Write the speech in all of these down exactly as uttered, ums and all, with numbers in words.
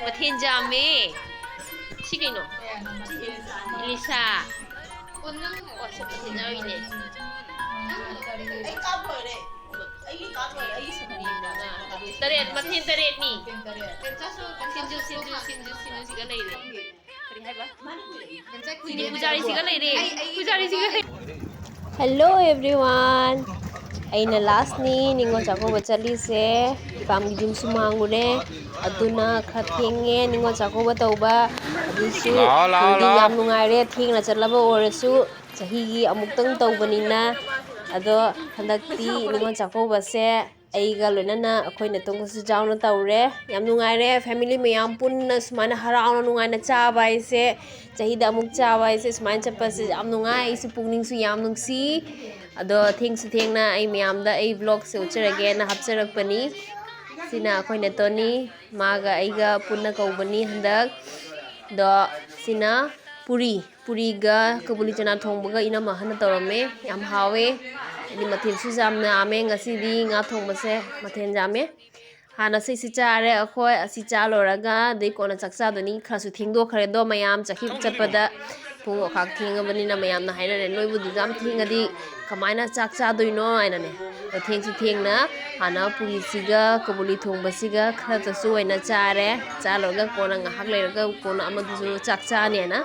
ꯃꯊꯦꯜ ꯌꯥꯝꯃꯦ꯫ ꯁꯤ ꯀꯩꯅꯣ? ꯏꯂꯤꯁꯥ꯫ ꯑꯣ, ꯁꯤ ꯃꯊꯦꯜ ꯌꯥꯎꯔꯤꯅꯦ꯫ ꯑꯩ ꯀꯥꯞ ꯂꯣꯏꯔꯦ꯫ ꯑꯩꯒꯤ ꯀꯥꯞ ꯂꯣꯏꯔꯦ꯫ ꯑꯩꯒꯤ ꯁꯨꯝ ꯌꯦꯡꯕꯗ꯫ ꯇꯔꯦꯠ, ꯃꯊꯦꯜ ꯇꯔꯦꯠꯅꯤ꯫ ꯁꯤꯡꯖꯨ, ꯁꯤꯡꯖꯨ, ꯁꯤꯡꯖꯨ, ꯁꯤꯡꯖꯨꯁꯤꯒ ꯂꯩꯔꯦ꯫ ꯀꯔꯤ ꯍꯥꯏꯕ? ꯁꯤꯅꯤ ꯄꯨꯖꯥꯔꯤꯁꯤꯒ ꯂꯩꯔꯦ꯫ ꯄꯨꯖꯥꯔꯤꯁꯤꯒ ꯂꯩꯔꯦ꯫ Hello everyone, ꯑꯩꯅ ꯂꯥꯁꯅꯤ ꯅꯤꯉꯣꯜ ꯆꯥꯛꯀꯧꯕ ꯆꯠꯂꯤꯁꯦ꯫ ꯏꯄꯥꯝꯒꯤ ꯌꯨꯝꯁꯨ ꯃꯥꯡꯉꯨꯔꯦ, ꯑꯗꯨꯅ ꯈꯔ ꯊꯦꯡꯉꯦ ꯅꯤꯉꯣꯜ ꯆꯥꯛꯀꯧꯕ ꯇꯧꯕ꯫ ꯑꯗꯨꯁꯨ ꯂꯥꯛꯑꯣ, ꯂꯥꯛꯑꯣ, ꯅꯨꯡꯗꯤ ꯂꯥꯛꯑꯣ꯫ ꯌꯥꯝ ꯅꯨꯡꯉꯥꯏꯔꯦ, ꯊꯦꯡꯅ ꯆꯠꯂꯕ ꯑꯣꯏꯔꯁꯨ ꯆꯍꯤꯒꯤ ꯑꯃꯨꯛꯇꯪ ꯇꯧꯕꯅꯤꯅ꯫ ꯑꯗꯣ ꯍꯟꯗꯛꯇꯤ ꯅꯤꯉꯣꯜ ꯆꯥꯛꯀꯧꯕꯁꯦ ꯑꯩꯒ ꯂꯣꯏꯅꯅ ꯑꯩꯈꯣꯏ ꯅꯦꯇꯣꯟꯒꯁꯨ ꯌꯥꯎꯅ ꯇꯧꯔꯦ꯫ ꯌꯥꯝ ꯅꯨꯡꯉꯥꯏꯔꯦ, family ꯃꯌꯥꯝ ꯄꯨꯟꯅ ꯁꯨꯃꯥꯏꯅ ꯍꯔꯥꯎꯅ ꯅꯨꯡꯉꯥꯏꯅ ꯆꯥꯕ ꯍꯥꯏꯁꯦ, ꯆꯍꯤꯗ ꯑꯃꯨꯛ ꯆꯥꯕ ꯍꯥꯏꯁꯦ, ꯁꯨꯃꯥꯏꯅ ꯆꯠꯄꯁꯦ ꯌꯥꯝ ꯅꯨꯡꯉꯥꯏ꯫ ꯑꯩꯁꯨ ꯄꯨꯛꯅꯤꯡꯁꯨ ꯌꯥꯝ ꯅꯨꯡꯁꯤ꯫ ꯑꯗꯣ ꯊꯦꯡꯁꯨ ꯊꯦꯡꯅ ꯑꯩ ꯃꯌꯥꯝꯗ ꯑꯩ vlogꯁꯦ ꯎꯠꯆꯔꯒꯦꯅ ꯍꯥꯞꯆꯔꯛꯄꯅꯤ꯫ ꯁꯤꯅ ꯑꯩꯈꯣꯏ ꯅꯦꯇꯣꯟꯅꯤ, ꯃꯥꯒ ꯑꯩꯒ ꯄꯨꯟꯅ ꯀꯧꯕꯅꯤ ꯍꯟꯗꯛ꯫ ꯑꯗꯣ ꯁꯤꯅ ꯄꯨꯔꯤ꯫ ꯄꯨꯔꯤꯒ ꯀꯕꯨꯂꯤ ꯆꯅꯥ ꯊꯣꯡꯕꯒ ꯏꯅꯝꯃ ꯑꯍꯟꯅ ꯇꯧꯔꯝꯃꯦ꯫ ꯌꯥꯝ ꯍꯥꯎꯋꯦ꯫ ꯍꯥꯏꯗꯤ ꯃꯊꯦꯜꯁꯨ ꯌꯥꯝꯅ ꯌꯥꯝꯃꯦ꯫ ꯉꯁꯤꯗꯤ ꯉꯥ ꯊꯣꯡꯕꯁꯦ ꯃꯊꯦꯜ ꯌꯥꯝꯃꯦ꯫ ꯍꯥꯟꯅ ꯁꯤꯁꯤ ꯆꯥꯔꯦ ꯑꯩꯈꯣꯏ꯫ ꯑꯁꯤ ꯆꯥ ꯂꯣꯏꯔꯒ ꯑꯗꯩ ꯀꯣꯟꯅ ꯆꯥꯛ ꯆꯥꯗꯣꯏꯅꯤ꯫ ꯈꯔꯁꯨ ꯊꯦꯡꯗꯣꯛꯈ꯭ꯔꯦ ꯑꯗꯣ, ꯃꯌꯥꯝ ꯆꯥꯛꯈꯤ ꯆꯠꯄꯗ ꯄꯨꯡ ꯑꯣꯈꯥꯛ ꯊꯦꯡꯉꯕꯅꯤꯅ ꯃꯌꯥꯝꯅ ꯍꯥꯏꯅꯔꯦ, "ꯅꯣꯏꯕꯨ ꯑꯗꯨꯛ ꯌꯥꯝ ꯊꯦꯡꯉꯗꯤ ꯀꯃꯥꯏꯅ ꯆꯥꯛ ꯆꯥꯗꯣꯏꯅꯣ?" ꯍꯥꯏꯅꯅꯦ꯫ ꯑꯗꯣ ꯊꯦꯡꯁꯨ ꯊꯦꯡꯅ ꯍꯥꯟꯅ ꯄꯨꯔꯤꯁꯤꯒ ꯀꯕꯨꯂꯤ ꯊꯣꯡꯕꯁꯤꯒ ꯈꯔꯇꯁꯨ ꯑꯣꯏꯅ ꯆꯥꯔꯦ꯫ ꯆꯥ ꯂꯣꯏꯔꯒ ꯀꯣꯟꯅ ꯉꯥꯏꯍꯥꯛ ꯂꯩꯔꯒ ꯀꯣꯟꯅ ꯑꯃꯗꯨꯁꯨ ꯆꯥꯛ ꯆꯥꯅꯦꯅ꯫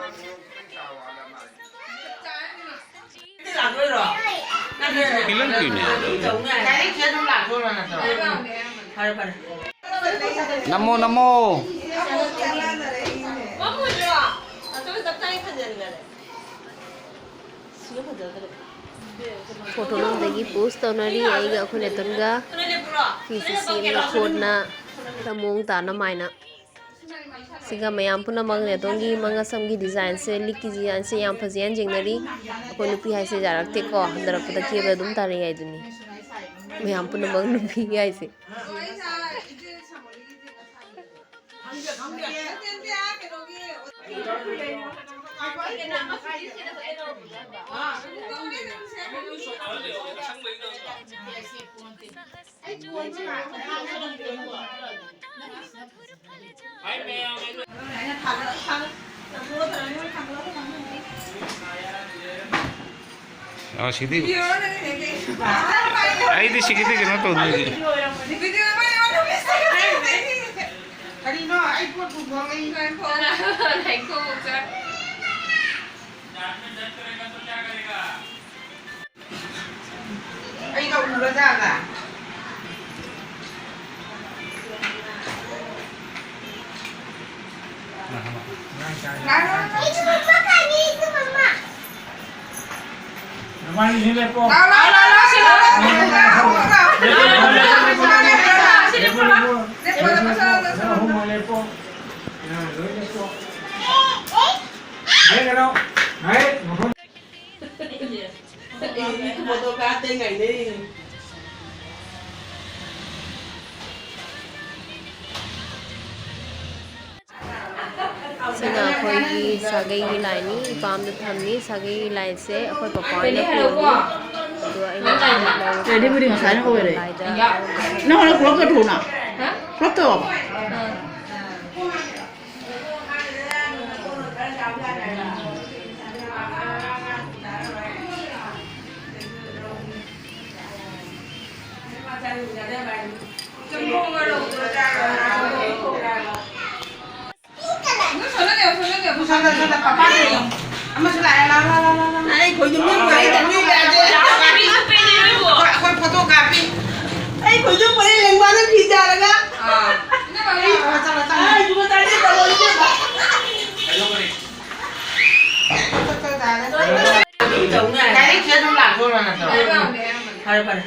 ꯐꯤꯂꯝ ꯀꯨꯏꯅ ꯌꯥꯗꯕꯅꯦ꯫ ꯅꯝꯃꯣ, ꯅꯝꯃꯣ꯫ ꯐꯣꯇꯣ ꯂꯧꯕꯗꯒꯤ ꯄꯣꯁ ꯇꯧꯅꯔꯤ ꯑꯩꯒ ꯑꯩꯈꯣꯏ ꯅꯦꯇꯣꯟꯒ꯫ ꯐꯤꯁꯦ ꯁꯦꯝꯅ ꯈꯣꯠꯅ ꯈꯔ ꯃꯑꯣꯡ ꯇꯥꯅ ꯃꯥꯏꯅ꯫ ꯁꯤꯒ ꯃꯌꯥꯝ ꯄꯨꯝꯅꯃꯛ ꯅꯦꯇꯣꯟꯒꯤ ꯃꯉꯛꯁꯝꯒꯤ ꯗꯤꯖꯥꯏꯟꯁꯦ, ꯂꯤꯛꯀꯤ ꯗꯤꯖꯥꯏꯟꯁꯦ ꯌꯥꯝ ꯐꯖꯩ ꯍꯥꯏꯅ ꯌꯦꯡꯅꯔꯤ꯫ ꯑꯩꯈꯣꯏ ꯅꯨꯄꯤ ꯍꯥꯏꯁꯦ ꯌꯥꯔꯛꯇꯦꯀꯣ, ꯍꯟꯊꯔꯛꯄꯗ ꯀꯦꯕꯗ ꯑꯗꯨꯝ ꯇꯥꯔꯛꯑꯦ ꯍꯥꯏꯗꯨꯅꯤ꯫ ꯃꯌꯥꯝ ꯄꯨꯝꯅꯃꯛ ꯅꯨꯄꯤ ꯍꯥꯏꯁꯦ꯫ ꯑ, ꯁꯤꯗꯤ ꯑꯩꯗꯤ ꯁꯤꯒꯤꯗꯤ ꯀꯩꯅꯣ ꯇꯧꯗꯣꯏꯅꯤ꯫ ꯀꯔꯤꯅꯣ? ꯑꯩ ꯄꯣꯠ ꯄꯨꯊꯣꯛꯂꯛꯏ꯫ ꯑꯩꯒ ꯎꯔꯖꯥꯠꯂ? ꯅꯕꯥꯅꯤ ꯁꯤ ꯂꯦꯞꯄꯣ꯫ ꯂꯥꯎ, ꯂꯥꯎ, ꯂꯥꯎ, ꯂꯥꯎ, ꯁꯤ ꯂꯦꯞꯄꯣ꯫ ꯂꯦꯞꯄꯣ, ꯂꯦꯞꯄꯣ, ꯂꯦꯞꯄꯣ, ꯂꯦꯞꯄꯣ, ꯂꯦꯞꯄꯣ꯫ ꯂꯦꯞꯄꯣ, ꯂꯦꯞꯄꯣ, ꯂꯦꯞꯄꯣ꯫ ꯂꯦꯞꯄꯣ꯫ ꯂꯦꯞꯄꯣ꯫ ꯂꯦꯞꯄꯣ꯫ ꯁꯤꯅ ꯑꯩꯈꯣꯏꯒꯤ ꯁꯥꯒꯩꯒꯤ ꯂꯥꯏꯅꯤ꯫ ꯏꯄꯥꯝꯗ ꯊꯝꯃꯤ꯫ ꯁꯥꯒꯩꯒꯤ ꯂꯥꯏꯁꯦ ꯑꯩꯈꯣꯏ ꯄꯄꯥ ꯍꯣꯏꯅ ꯄꯨꯔꯛꯏ꯫ ꯑꯗꯣ ꯑꯩꯅ ꯂꯧꯔꯒ ꯔꯦꯗꯤꯕꯨꯗꯤ ꯉꯁꯥꯏꯅ ꯑꯣꯏꯔꯦ꯫ ꯂꯥꯏꯗ ꯅꯪ ꯍꯣꯔꯦꯟ ꯄꯨꯂꯞ ꯇꯧꯊꯣꯛꯎꯅ꯫ ꯍꯥ? ꯄꯨꯂꯞ ꯇꯧꯔꯕ? ꯑꯥ꯫ ꯑꯃꯁꯨ ꯂꯥꯛꯑꯦ, ꯂꯥꯎ, ꯂꯥꯎ, ꯂꯥꯎ, ꯂꯥꯎ, ꯂꯥꯎ꯫ ꯑꯩ ꯈꯣꯏꯗꯨꯝ ꯅꯝ ꯂꯣꯏꯔꯦ, ꯇꯧꯔꯤ ꯃꯌꯥꯝꯁꯦ꯫ ꯑꯩꯈꯣꯏ, ꯑꯩꯈꯣꯏ ꯐꯣꯇꯣ ꯀꯥꯞꯄꯤ꯫ ꯑꯩ ꯈꯣꯏꯗꯨꯝ ꯐꯔꯦ, ꯂꯦꯡꯕꯥꯗ ꯐꯤ ꯇꯥꯔꯒ꯫ ꯑꯥ꯫ ꯑꯩ ꯂꯨꯄꯥ ꯆꯥꯝꯃ, ꯆꯥꯝꯃ꯫ ꯑꯩ ꯂꯨꯄꯥ ꯆꯥꯇ꯭ꯔꯦꯠ ꯇꯧꯔꯣ, ꯏꯕꯦꯝꯃ꯫ ꯆꯠ, ꯆꯠ, ꯆꯠ, ꯆꯠ꯫ ꯗꯥꯏꯔꯦꯛ ꯁꯤꯗ ꯑꯗꯨꯝ ꯂꯥꯛꯇꯣꯏꯔꯣ ꯅꯠꯇ꯭ꯔꯣ? ꯐꯔꯦ, ꯐꯔꯦ꯫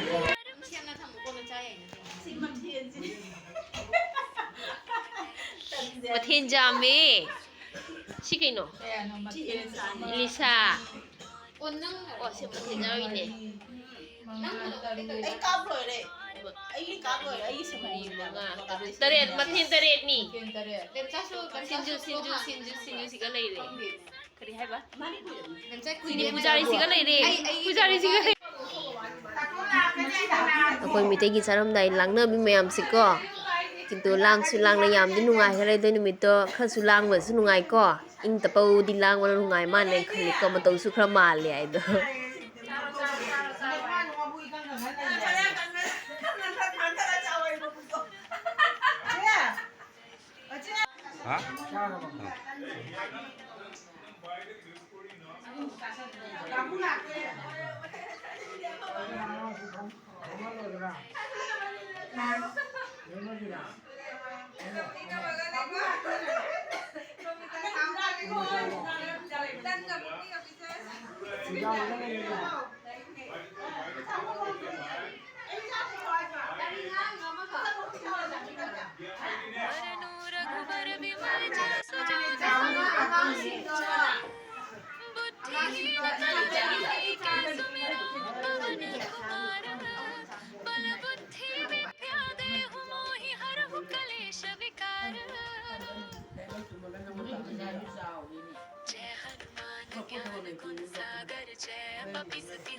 ꯃꯊꯦꯟ ꯌꯥꯝꯃꯦ꯫ ꯁꯤ ꯀꯩꯅꯣ? ꯏꯂꯤꯁꯥ꯫ ꯑꯣ, ꯁꯤ ꯃꯊꯦꯟ ꯌꯥꯎꯔꯤꯅꯦ꯫ ꯑꯩ ꯀꯥꯞ ꯂꯣꯏꯔꯦ꯫ ꯑꯩꯒꯤ ꯀꯥꯞ ꯂꯣꯏꯔꯦ꯫ ꯑꯩꯒꯤ ꯁꯦ ꯃꯔꯤ, ꯃꯉꯥ, ꯇꯔꯨꯛ, ꯇꯔꯦꯠ꯫ ꯃꯊꯦꯟ ꯇꯔꯦꯠꯅꯤ꯫ ꯁꯤꯡꯖꯨ, ꯁꯤꯡꯖꯨ, ꯁꯤꯡꯖꯨꯁꯤꯒ ꯂꯩꯔꯦ꯫ ꯀꯔꯤ ꯍꯥꯏꯕ? ꯁꯤꯅꯤ ꯄꯨꯖꯥꯔꯤꯁꯤꯒ ꯂꯩꯔꯦ꯫ ꯄꯨꯖꯥꯔꯤꯁꯤꯒ ꯂꯩꯔꯦ꯫ ꯑꯩꯈꯣꯏ ꯃꯤꯇꯩꯒꯤ ꯆꯥꯔꯝꯗꯥꯏ ꯂꯥꯡꯅꯕꯤ ꯃꯌꯥꯝꯁꯤꯀꯣ꯫ ꯀꯤꯟꯇꯨ ꯂꯥꯡꯁꯨ ꯂꯥꯡꯅ ꯌꯥꯝꯗꯤ ꯅꯨꯡꯉꯥꯏꯈ꯭ꯔꯦ꯫ ꯑꯗꯨ ꯅꯨꯃꯤꯠꯇꯣ ꯈꯔꯁꯨ ꯂꯥꯡꯕꯁꯨ ꯅꯨꯡꯉꯥꯏꯀꯣ꯫ ꯏꯪ ꯇꯞꯄꯕꯨꯗꯤ ꯂꯥꯡꯕꯅ ꯅꯨꯡꯉꯥꯏ ꯃꯥꯜꯂꯦ ꯈꯜꯂꯤꯀꯣ꯫ ꯃꯇꯧꯁꯨ ꯈꯔ ꯃꯥꯜꯂꯦ ꯍꯥꯏꯗꯣ꯫ ꯍꯥ?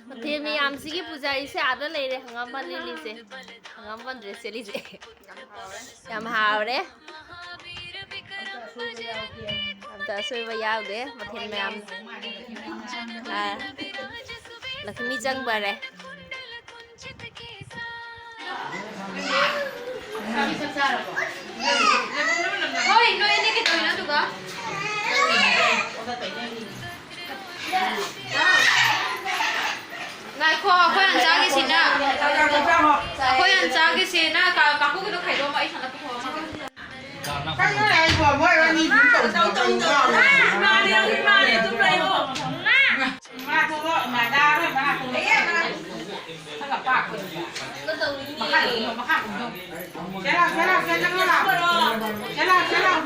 ꯃꯊꯦꯜ ꯃꯌꯥꯝꯁꯤꯒꯤ ꯄꯨꯖꯥꯔꯤꯁꯦ ꯑꯥꯗ ꯂꯩꯔꯦ꯫ ꯍꯪꯒꯥꯝꯄꯥꯟ ꯂꯤꯂꯤꯁꯦ, ꯍꯪꯒꯥꯝꯄꯥꯟ ꯗ꯭ꯔꯦꯁ ꯁꯦꯠꯂꯤꯁꯦ꯫ ꯌꯥꯝ ꯍꯥꯎꯔꯦ꯫ ꯑꯝꯇ ꯑꯁꯣꯏꯕ ꯌꯥꯎꯗꯦ ꯃꯊꯦꯜ ꯃꯌꯥꯝ꯫ ꯑꯥ, ꯂꯛꯁꯃꯤ ꯆꯪꯕꯔꯦ꯫ ꯍꯣꯏ, ꯅꯣꯏ ꯑꯅꯤ ꯀꯩꯗꯧꯔꯤꯅꯣ ꯑꯗꯨꯒ? ꯉꯥꯏꯈꯣ, ꯑꯩꯈꯣꯏ ꯍꯥꯟ ꯆꯥꯈꯤꯁꯤꯅ꯫ ꯑꯩꯈꯣꯏ ꯍꯥꯟ ꯆꯥꯈꯤꯁꯤꯅ꯫ ꯀꯥ-, ꯀꯥꯀꯨꯒꯤꯗꯣ ꯈꯥꯏꯗꯣꯛꯑꯝꯃꯣ, ꯑꯩ ꯁꯣꯝꯗ ꯄꯨꯊꯣꯛꯑꯝꯃꯒꯦ꯫ ꯀꯩꯅꯣ ꯍꯥꯏꯁꯤꯕꯣ? ꯃꯣꯏ ꯑꯅꯤ ꯑꯗꯨꯝ ꯇꯧ-, ꯇꯧ-, ꯇꯧ-, ꯇꯧ-, ꯇꯧ-, ꯃꯥꯅꯦ, ꯑꯗꯨꯝ ꯂꯩꯌꯣ꯫ ꯃꯥ ꯊꯣꯛꯂꯛꯑꯣ, ꯏꯃꯥꯗ ꯃꯥ ꯊꯣꯛꯂꯛꯑꯣ꯫ ꯈꯔ ꯄꯥꯛꯄꯗꯨꯗ꯫ ꯃꯈꯥ ꯀꯨꯝꯊꯧ, ꯃꯈꯥ ꯀꯨꯝꯊꯧ꯫ ꯆꯦ ꯂꯥꯎ, ꯆꯦ ꯂꯥꯎ, ꯆꯦ ꯂꯥꯎ, ꯆꯦ ꯂꯥꯎ꯫ ꯆꯦ ꯂꯥꯎ, ꯆꯦ ꯂꯥꯎ꯫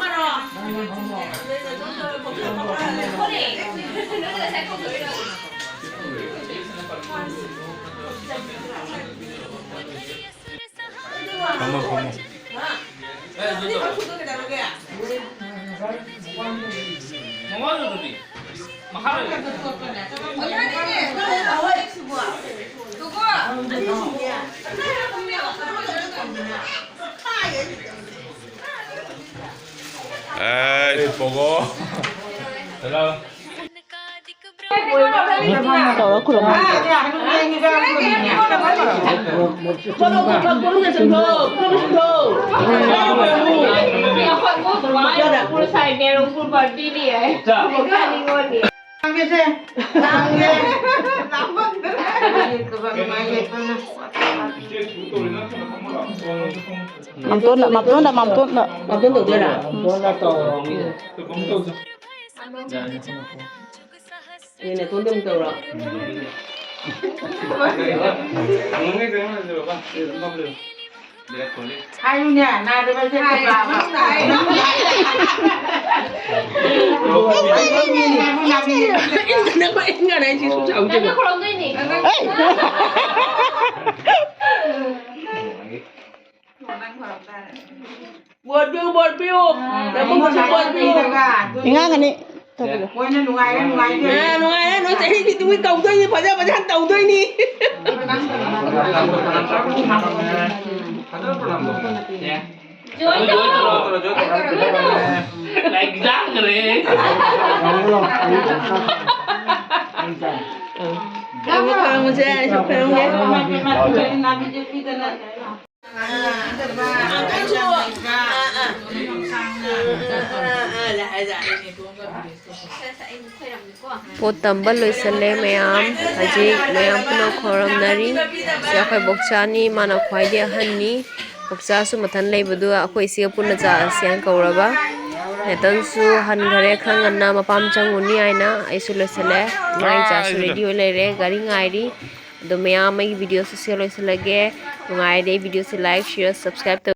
ꯐꯝꯃꯣ, ꯐꯝꯃꯣ꯫ ꯃꯈꯥ ꯂꯩ꯫ ꯑꯩ ꯄꯣꯒꯣ꯫ ꯍꯜꯂꯣ꯫ ꯇꯧꯔ ꯈꯨꯔꯨꯝꯃꯣ꯫ ꯃꯥꯝꯇꯣꯟꯅ, ꯃꯥꯝꯇꯣꯟꯅ, ꯃꯥꯝꯇꯣꯟꯅ꯫ ꯃꯥꯝꯇꯣꯟ ꯇꯧꯗꯣꯏꯔꯥ? ꯎꯝ꯫ ꯅꯦꯅꯦꯇꯣꯟꯗ ꯑꯃꯨꯛ ꯇꯧꯔꯣ꯫ ꯍꯥꯏꯌꯨꯅꯦ, ꯅꯥꯗꯕꯁꯦ ꯍꯥꯏ꯫ ꯅꯪ ꯍꯥꯏ꯫ ꯅꯪ ꯍꯥꯏ꯫ ꯅꯪ ꯍꯥꯏ꯫ ꯅꯪ ꯈꯨꯔꯨꯝꯗꯣꯏꯅꯦ꯫ ꯕꯣꯔ ꯄꯤꯌꯨ, ꯕꯣꯔ ꯄꯤꯌꯨ꯫ ꯅꯕꯨꯡꯁꯨ ꯕꯣꯔ ꯄꯤꯌꯨ꯫ ꯏꯉꯥꯡ ꯑꯅꯤ ꯇꯧꯕꯤꯔꯣ꯫ ꯃꯣꯏꯅ ꯅꯨꯡꯉꯥꯏꯔꯦ, ꯅꯨꯡꯉꯥꯏꯔꯦ꯫ ꯑꯥ, ꯅꯨꯡꯉꯥꯏꯔꯦ꯫ ꯅꯣꯏ ꯆꯍꯤꯒꯤꯗꯨꯒꯤ ꯇꯧꯗꯣꯏꯅꯤ, ꯐꯖ ꯐꯖꯅ ꯇꯧꯗꯣꯏꯅꯤ꯫ ꯖꯣꯏꯟ ꯇꯧꯔꯣ꯫ ꯂꯥꯏꯛ ꯆꯥꯈ꯭ꯔꯦ꯫ ꯈꯔ ꯑꯃꯨꯛ ꯈꯔ ꯑꯃꯨꯛ ꯁꯦ, ꯑꯩꯁꯨ ꯈꯔ ꯑꯃꯨꯛ ꯌꯦꯡ꯫ ꯄꯣꯠ ꯇꯝꯕ ꯂꯣꯏꯁꯤꯜꯂꯦ ꯃꯌꯥꯝ꯫ ꯍꯧꯖꯤꯛ ꯃꯌꯥꯝ ꯄꯨꯟꯅ ꯈꯣꯏꯔꯝꯅꯔꯤ꯫ ꯁꯤ ꯑꯩꯈꯣꯏ ꯕꯣꯛꯆꯥꯅꯤ, ꯃꯥꯅ ꯈ꯭ꯋꯥꯏꯗꯒꯤ ꯑꯍꯟꯅꯤ꯫ ꯕꯣꯛꯆꯥꯁꯨ ꯃꯊꯟ ꯂꯩꯕꯗꯨ ꯑꯩꯈꯣꯏ ꯏꯆꯦꯒ ꯄꯨꯟꯅ ꯆꯥꯁꯦꯅ ꯀꯧꯔꯕ꯫ ꯅꯦꯇꯟꯁꯨ ꯍꯟꯈꯔꯦ, ꯈꯔ ꯉꯟꯅ ꯃꯄꯥꯝ ꯆꯪꯉꯨꯅꯤ ꯍꯥꯏꯅ꯫ ꯑꯩꯁꯨ ꯂꯣꯏꯁꯤꯜꯂꯦ꯫ ꯃꯥꯏ ꯆꯥꯁꯨ ꯔꯦꯗꯤ ꯑꯣꯏ ꯂꯩꯔꯦ, ꯒꯥꯔꯤ ꯉꯥꯏꯔꯤ꯫ ꯑꯗꯣ ꯃꯌꯥꯝ, ꯑꯩꯒꯤ ꯚꯤꯗꯤꯑꯣꯁꯦ ꯁꯤ ꯂꯣꯏꯁꯤꯜꯂꯒꯦ꯫ ꯅꯨꯡꯉꯥꯏꯔꯗꯤ ꯑꯩ ꯚꯤꯗꯤꯑꯣꯁꯦ like, share, subscribe ꯇꯧ꯫